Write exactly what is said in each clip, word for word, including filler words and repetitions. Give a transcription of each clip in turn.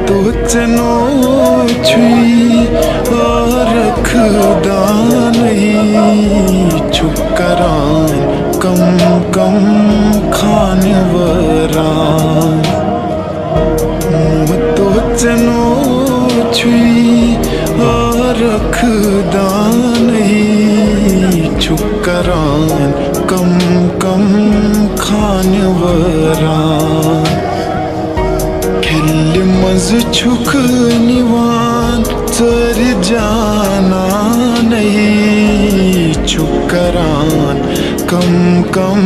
توژنو چھُے عٲرق دانٕے چھُ کران کم کم خانہٕ وٲران۔ توژنو چھُے عٲرق دانٕے چھُ کران کم کم خانہٕ وٲران۔ کھِلہِ منٛز چھُکھ نِوان ژٔرۍ جانانَے چھُ کران کم کم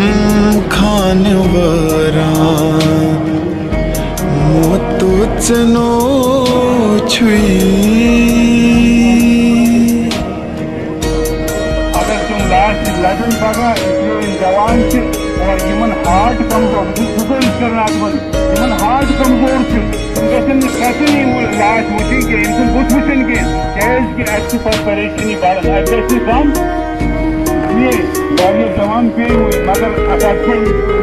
خانہٕ وٲران۔ موتو ژٕنو چھُے۔ اگر تِم لاسہِ لَدَن پَگاہ، یِم جوان چھِ اور یِمَن ہارٹ کمزور، بہٕ چھُس گُزٲرِش کران اَتھ منٛز، یِمَن ہارٹ کمزور چھِ، تِم گژھن نہٕ کَتٕے یِم لاسہِ وٕچھِنۍ کینٛہہ، یِم چھِنہٕ بُتھ وٕچھان کینٛہہ، کیٛازِ کہِ اَسہِ چھِ پَتہٕ پریشٲنی بڑان، اَسہِ گژھِ نہٕ کَم۔ یہِ واریاہ جوان پیٚیہِ وۄنۍ، مگر اَتھ حظ چھُ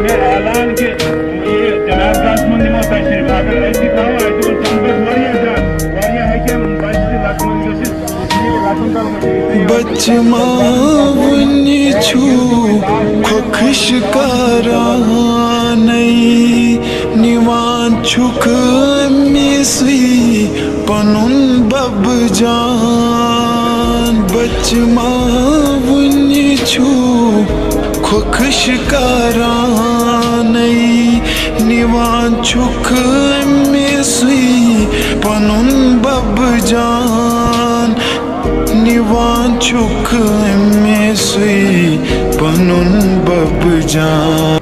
مےٚ اعلان کہِ یہِ جنازٕ گاہَس منٛز نِمو تشریٖف، اگر أسۍ یہِ تھاوو، اَسہِ اوس جنگَس واریاہ زیادٕ، واریاہ ہیٚکن بَچہِ تہِ لَکمَن گٔژھِتھ۔ بچہٕ ما وُنہِ چھُ کھۄکھش کرانٕے، نِوان چھُکھ أمِسٕے پنُن بب جان۔ بچہٕ ما وُنہِ چھُ کھۄکھش کرانٕے، نِوان چھُکھ أمِسٕے پنُن بب جان، نِوان چھُکھ أمِسٕے پنُن بب جان۔